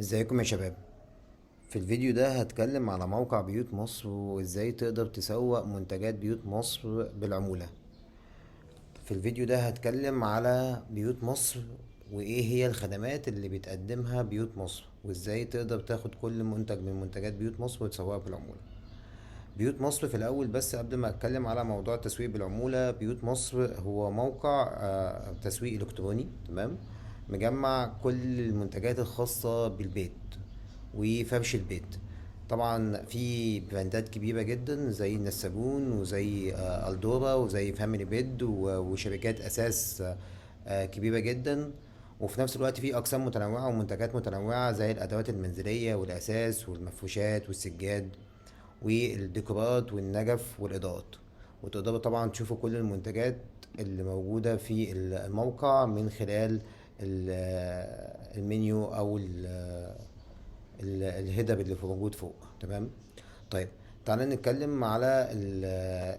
ازيكم يا شباب؟ في الفيديو ده هتكلم على موقع بيوت مصر وازاي تقدر تسوق منتجات بيوت مصر بالعمولة. في الفيديو ده هتكلم على بيوت مصر وايه هي الخدمات اللي بتقدمها بيوت مصر وازاي تقدر تاخد كل منتج من منتجات بيوت مصر وتسوقها بالعمولة. بيوت مصر في الأول، بس قبل ما أتكلم على موضوع التسويق بالعمولة، بيوت مصر هو موقع تسويق إلكتروني، تمام، مجمع كل المنتجات الخاصة بالبيت وفرش البيت. طبعا في براندات كبيرة جدا زي النساجون وزي ألدورا وزي فاميلي بيد وشركات أساس كبيرة جدا، وفي نفس الوقت في أقسام متنوعة ومنتجات متنوعة زي الأدوات المنزلية والأساس والمفروشات والسجاد والديكورات والنجف والإضاءات. وتقدروا طبعا تشوفوا كل المنتجات اللي موجودة في الموقع من خلال المنيو أو ال header اللي موجود فوق. تمام. تعالى نتكلم على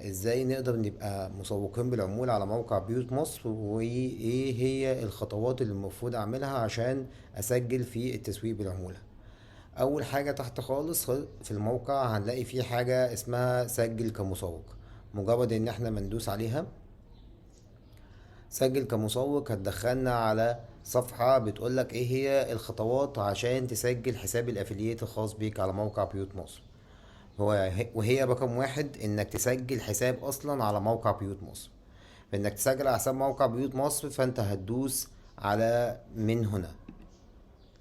ازاي نقدر نبقى مسوقين بالعمولة على موقع بيوت مصر، وايه هي الخطوات اللي المفروض اعملها عشان اسجل في التسويق بالعمولة. اول حاجة تحت خالص في الموقع هنلاقي في حاجة اسمها سجل كمسوق. مجرد ان احنا مندوس عليها سجل كمسوق هتدخلنا على صفحة بتقولك ايه هي الخطوات عشان تسجل حساب ال affiliate الخاص بيك على موقع بيوت مصر. وهي رقم 1 انك تسجل حساب اصلا على موقع بيوت مصر. فانك تسجل على حساب موقع بيوت مصر فانت هتدوس على من هنا.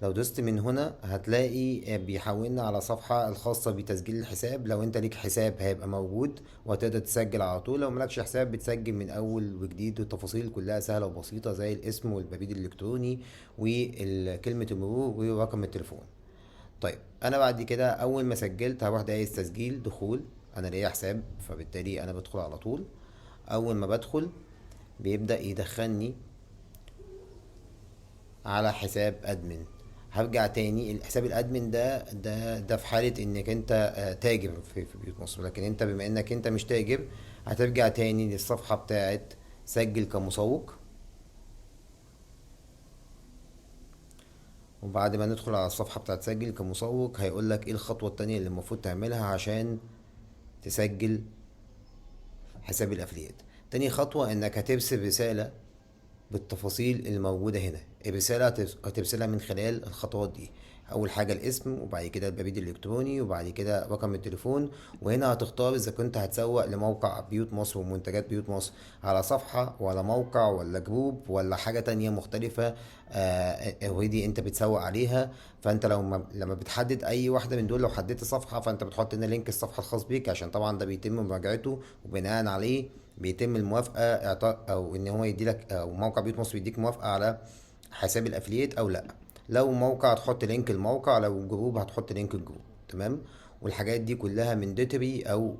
لو دوست من هنا هتلاقي بيحولنا على صفحة الخاصة بتسجيل الحساب. لو انت ليك حساب هيبقى موجود وهتقدر تسجل على طول، لو مالكش حساب بتسجل من اول وجديد، والتفاصيل كلها سهلة وبسيطة زي الاسم والبريد الالكتروني وكلمة المرور ورقم التليفون. انا بعد كده اول ما سجلت هروح دايس تسجيل دخول. انا ليا حساب فبالتالي انا بدخل على طول. اول ما بدخل بيبدأ يدخلني على حساب ادمن. هرجع تاني الحساب الادمن ده في حالة انك انت تاجر في بيوت مصر، لكن انت بما انك انت مش تاجر هترجع تاني للصفحة بتاعت سجل كمسوق. وبعد ما ندخل على الصفحة بتاعت سجل كمسوق هيقول لك ايه الخطوة التانية اللي المفروض تعملها عشان تسجل حساب الافليات. تاني خطوة انك هترسل رسالة بالتفاصيل الموجودة هنا. الرسالة هترسلها من خلال الخطوات دي. أول حاجة الاسم، وبعد كده البريد الإلكتروني، وبعد كده رقم التليفون، وهنا هتختار إذا كنت هتسوق لموقع بيوت مصر ومنتجات بيوت مصر على صفحة ولا موقع ولا جروب ولا حاجة تانية مختلفة، اوريدي أنت بتسوق عليها. فأنت لما بتحدد أي واحدة من دول، لو حددت صفحة فأنت بتحط هنا لينك الصفحة الخاص بيك، عشان طبعا ده بيتم مراجعته وبناء عليه بيتم الموافقة، إعطاء أو إن هو يدي لك، أو موقع بيوت مصر يديك موافقة على حساب ال affiliate أو لأ. لو موقع هتحط link الموقع، لو جروب هتحط link الجروب. تمام. والحاجات دي كلها mandatory أو،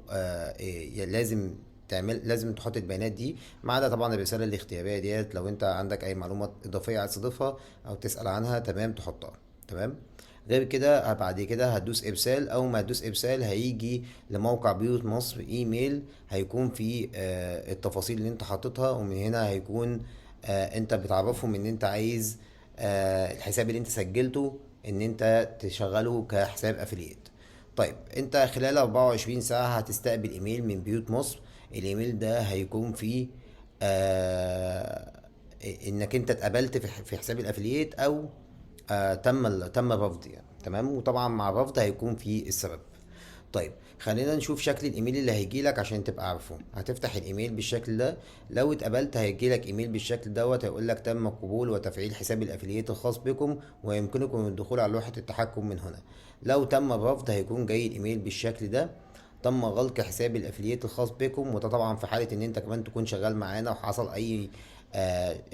لازم تعمل، لازم تحط البيانات دي، ما عدا طبعا الرسالة الاختيارية ديت لو انت عندك اي معلومة اضافية عايز تضيفها او تسأل عنها، تمام، تحطها. تمام. غير كده بعد كده هتدوس ارسال. اول ما هتدوس ارسال هيجي لموقع بيوت مصر ايميل هيكون فيه، التفاصيل اللي انت حاططها، ومن هنا هيكون، انت بتعرفهم ان انت عايز، الحساب اللي انت سجلته ان انت تشغله كحساب affiliate. انت خلال 24 ساعة هتستقبل ايميل من بيوت مصر. الايميل ده هيكون فيه، انك انت اتقبلت في حساب ال affiliate او، تم الرفض يعني. تمام. وطبعا مع الرفض هيكون في السبب. خلينا نشوف شكل الايميل اللي هيجي لك عشان تبقى عارفه. هتفتح الايميل بالشكل ده، لو اتقبلت هيجي لك ايميل بالشكل دوت هيقول لك تم قبول وتفعيل حساب ال affiliate الخاص بكم ويمكنكم الدخول على لوحة التحكم من هنا. لو تم الرفض هيكون جاي الايميل بالشكل ده، تم غلق حساب ال affiliate الخاص بكم. وده طبعا في حالة ان انت كمان تكون شغال معانا وحصل اي،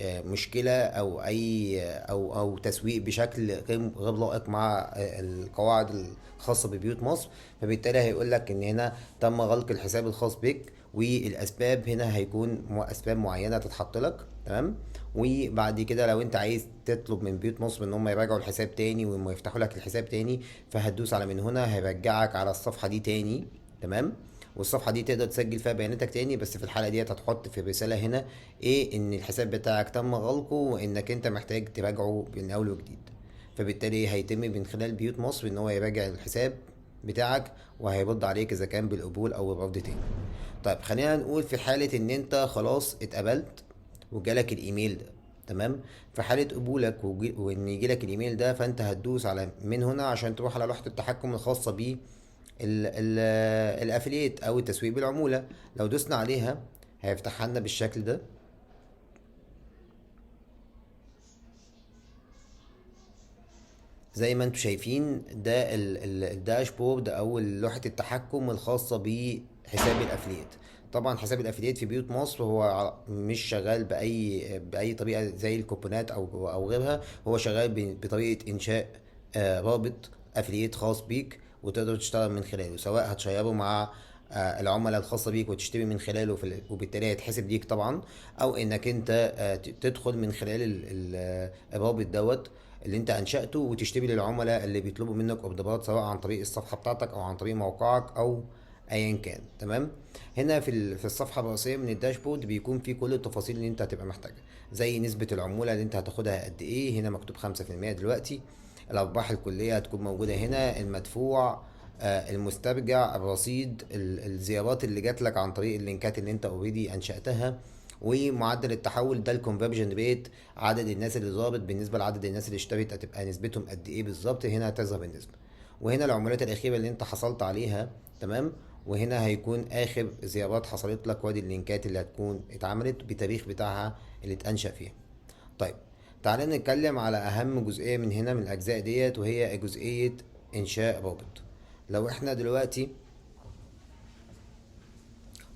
مشكلة او اي، او تسويق بشكل غير لائق مع، القواعد الخاصة ببيوت مصر، فبالتالي هيقول لك ان هنا تم غلق الحساب الخاص بك، والاسباب هنا هيكون اسباب معينة تتحط لك. تمام. وبعد كده لو انت عايز تطلب من بيوت مصر ان هم يراجعوا الحساب تاني وهم يفتحوا لك الحساب تاني، فهتدوس على من هنا هيرجعك على الصفحة دي تاني. تمام. والصفحة دي تقدر تسجل فيها بياناتك تاني، بس في الحالة ديت هتحط في الرسالة هنا ايه، ان الحساب بتاعك تم غلقه وانك انت محتاج تراجعه من اول وجديد. فبالتالي هيتم من خلال بيوت مصر ان هو يراجع الحساب بتاعك وهيرد عليك اذا كان بالقبول او الرفض تاني. طيب خلينا نقول في حالة ان انت خلاص اتقبلت وجالك الايميل ده، تمام. في حالة قبولك وان يجيلك الايميل ده، فانت هتدوس على من هنا عشان تروح على لوحة التحكم الخاصة ب ال affiliate او التسويق بالعمولة. لو دوسنا عليها هيفتحها لنا بالشكل ده. زي ما انتم شايفين ده ال dashboard او لوحة التحكم الخاصة بحساب ال affiliate. طبعا حساب ال affiliate في بيوت مصر هو مش شغال باي طريقة زي الكوبونات او غيرها، هو شغال بطريقة انشاء رابط affiliate خاص بيك وتقدر تشتغل من خلاله، سواء هتشيره مع العملاء الخاصة بيك وتشتري من خلاله وبالتالي هيتحسب ليك طبعا، او انك انت تدخل من خلال الرابط دوت اللي انت انشأته وتشتري للعملاء اللي بيطلبوا منك اوردرات، سواء عن طريق الصفحة بتاعتك او عن طريق موقعك او ايا كان. تمام. هنا في الصفحة الرئيسية من ال dashboard بيكون في كل التفاصيل اللي انت هتبقى محتاجها، زي نسبة العمولة اللي انت هتاخدها قد ايه، هنا مكتوب 5% دلوقتي، الارباح الكلية هتكون موجودة هنا، المدفوع، المسترجع، الرصيد، الزيارات اللي جات لك عن طريق اللينكات اللي انت already انشأتها، ومعدل التحول ده ال conversion rate، عدد الناس اللي ظابط بالنسبة لعدد الناس اللي اشترت هتبقى نسبتهم قد ايه بالظبط، هنا هتظهر النسبة، وهنا العمولات الاخيرة اللي انت حصلت عليها. تمام. وهنا هيكون اخر زيارات حصلت لك، وادي اللينكات اللي هتكون اتعملت بتاريخ بتاعها اللي اتانشأ فيها. طيب تعالى نتكلم على اهم جزئية من هنا من الاجزاء ديت، وهي جزئية انشاء رابط. لو احنا دلوقتي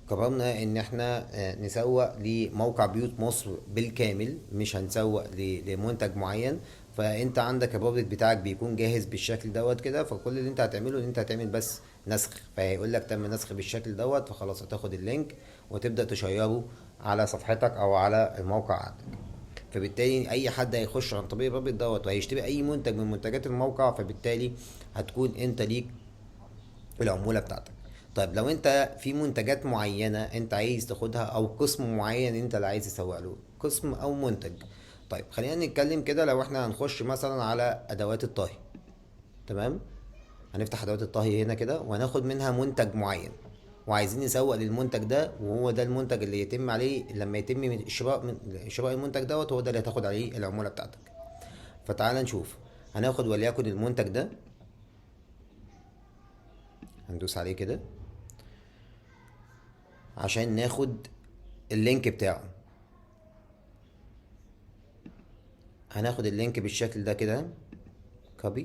قررنا ان احنا نسوق لموقع بيوت مصر بالكامل، مش هنسوق لمنتج معين، فانت عندك الرابط بتاعك بيكون جاهز بالشكل دوت كده، فكل اللي انت هتعمله ان انت هتعمل بس نسخ، فهيقول لك تم نسخ بالشكل دوت، فخلاص هتاخد ال link وتبدأ تشيره على صفحتك او على الموقع عندك. فبالتالي اي حد هيخش عن طريق الرابط دوت وهيشتري اي منتج من منتجات الموقع، فبالتالي هتكون انت ليك العمولة بتاعتك. طيب لو انت في منتجات معينة انت عايز تاخدها او قسم معين انت اللي عايز تسوق له، قسم او منتج. طيب خلينا نتكلم كده، لو احنا هنخش مثلا على ادوات الطهي، تمام، هنفتح ادوات الطهي هنا كده وهناخد منها منتج معين وعايزين نسوق للمنتج ده، وهو ده المنتج اللي يتم عليه لما يتم من شراء المنتج دوت، هو ده اللي هتاخد عليه العمولة بتاعتك. فتعال نشوف، هناخد وليكن المنتج ده، هندوس عليه كده عشان ناخد ال link بتاعه. هناخد ال link بالشكل ده كده copy،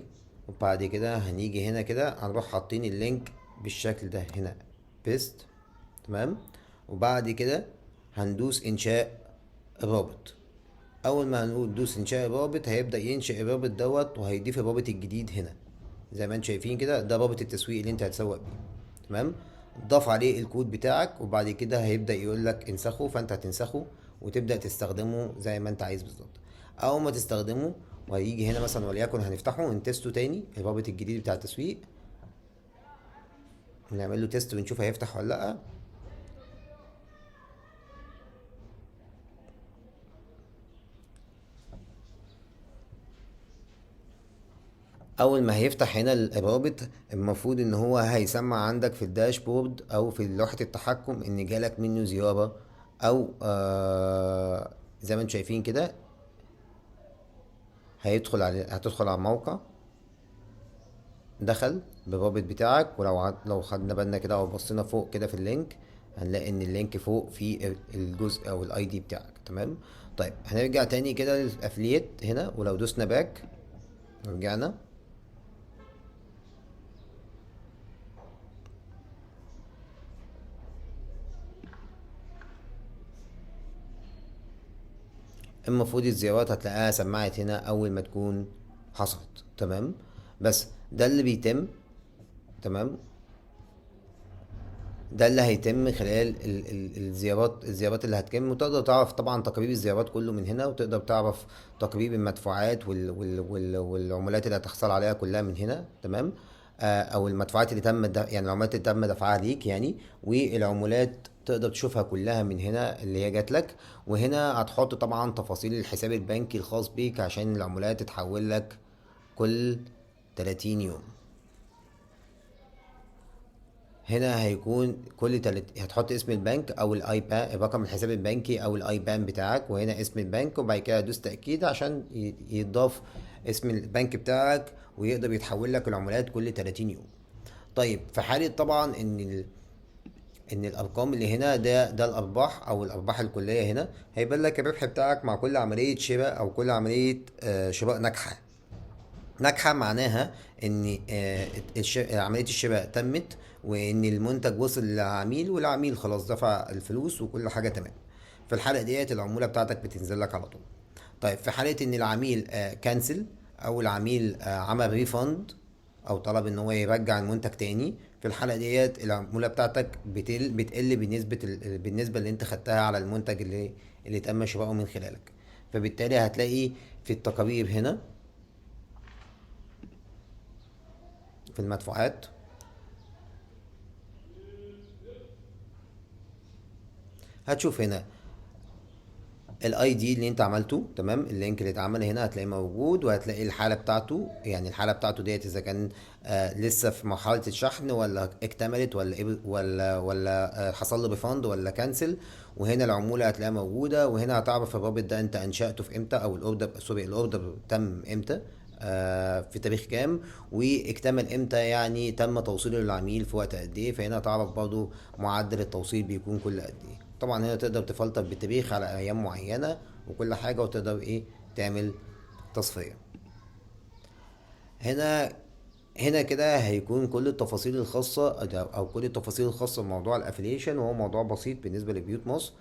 وبعد كده هنيجي هنا كده هنروح حاطين ال link بالشكل ده هنا paste، تمام. وبعد كده هندوس انشاء الرابط. اول ما هندوس انشاء الرابط هيبدأ ينشئ الرابط دوت وهيضيف الرابط الجديد هنا زي ما انتم شايفين كده، ده رابط التسويق اللي انت هتسوق بيه، تمام. ضاف عليه الكود بتاعك، وبعد كده هيبدأ يقول لك انسخه، فانت هتنسخه وتبدأ تستخدمه زي ما انت عايز بالظبط. اول ما تستخدمه وهيجي هنا مثلا وليكن هنفتحه ونتسته تاني الرابط الجديد بتاع التسويق، نعمل له تيست ونشوف هيفتح ولا لا. اول ما هيفتح هنا الرابط المفروض ان هو هيسمع عندك في الداشبورد او في لوحة التحكم ان جالك منه زيارة او زي ما انتم شايفين كده هتدخل على الموقع، دخل بالرابط بتاعك. ولو خدنا بالنا كده او بصينا فوق كده في ال link هنلاقي ان ال link فوق في الجزء او ال ID بتاعك، تمام. طيب هنرجع تاني كده لل affiliate هنا، ولو دوسنا back رجعنا المفروض الزيارات هتلاقيها سمعت هنا اول ما تكون حصلت، تمام. بس ده اللي بيتم، تمام، ده اللي هيتم خلال الزيارات اللي هتتم. وتقدر تعرف طبعا تقريب الزيارات كله من هنا، وتقدر تعرف تقريب المدفوعات والعمولات اللي هتحصل عليها كلها من هنا، تمام. او المدفوعات اللي تم يعني العمولات اللي تم دفعها ليك يعني، والعمولات تقدر تشوفها كلها من هنا اللي هي جات لك. وهنا هتحط طبعا تفاصيل الحساب البنكي الخاص بيك عشان العمولات تتحول لك كل 30 يوم. هنا هيكون كل هتحط اسم البنك او ال IBAN، رقم الحساب البنكي او ال IBAN بتاعك، وهنا اسم البنك، وبعد كده دوس تاكيد عشان يتضاف اسم البنك بتاعك ويقدر يتحول لك العمولات كل 30 يوم. طيب في حالة طبعا ان الارقام اللي هنا ده الارباح او الارباح الكلية، هنا هيبان لك الربح بتاعك مع كل عملية شراء او كل عملية شراء ناجحة. ناجحة معناها ان عملية الشراء تمت وان المنتج وصل للعميل والعميل خلاص دفع الفلوس وكل حاجة تمام. في الحالة ديت العمولة بتاعتك بتنزل لك على طول. طيب في حالة ان العميل cancel او العميل عمل refund او طلب ان هو يرجع المنتج تاني، في الحالة ديت العمولة بتاعتك بتقل بالنسبة اللي انت خدتها على المنتج اللي تم شرائه من خلالك. فبالتالي هتلاقي في التقارير هنا في المدفوعات هتشوف هنا ال ID اللي انت عملته، تمام، ال link اللي اتعمل هنا هتلاقيه موجود، وهتلاقي الحالة بتاعته، يعني الحالة بتاعته ديت اذا كان لسه في مرحلة الشحن ولا اكتملت ولا إيه، ولا حصل له refund ولا cancel. وهنا العمولة هتلاقيها موجودة، وهنا هتعرف الرابط ده انت انشأته في امتى، او ال order، sorry، ال order تم امتى، في تاريخ كام، واكتمل امتى، يعني تم توصيله للعميل في وقت قد ايه. فهنا هتعرف برضو معدل التوصيل بيكون كل قد ايه. طبعا هنا تقدر تفلتر بالتاريخ على ايام معينة وكل حاجة، وتقدر تعمل تصفية. هنا كده هيكون كل التفاصيل الخاصة او كل التفاصيل الخاصة بموضوع ال affiliation، وهو موضوع بسيط بالنسبة لبيوت مصر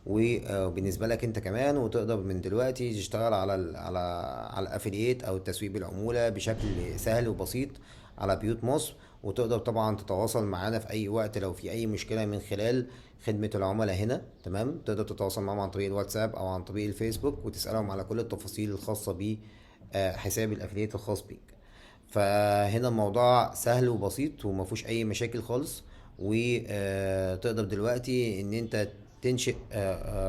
وبالنسبة لك انت كمان. وتقدر من دلوقتي تشتغل على ال affiliate او التسويق بالعمولة بشكل سهل وبسيط على بيوت مصر. وتقدر طبعا تتواصل معانا في اي وقت لو في اي مشكلة من خلال خدمة العملاء هنا، تمام. تقدر تتواصل معاهم عن طريق الواتساب او عن طريق الفيسبوك وتسألهم على كل التفاصيل الخاصة ب حساب ال affiliate الخاص بيك. فهنا الموضوع سهل وبسيط وما فيهوش اي مشاكل خالص، وتقدر دلوقتي ان انت تنشئ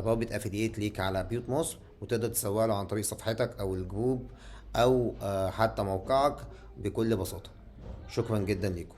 رابط affiliate ليك على بيوت مصر، وتقدر تسوق له عن طريق صفحتك او ال group او حتى موقعك بكل بساطة. شكرا جدا لكم.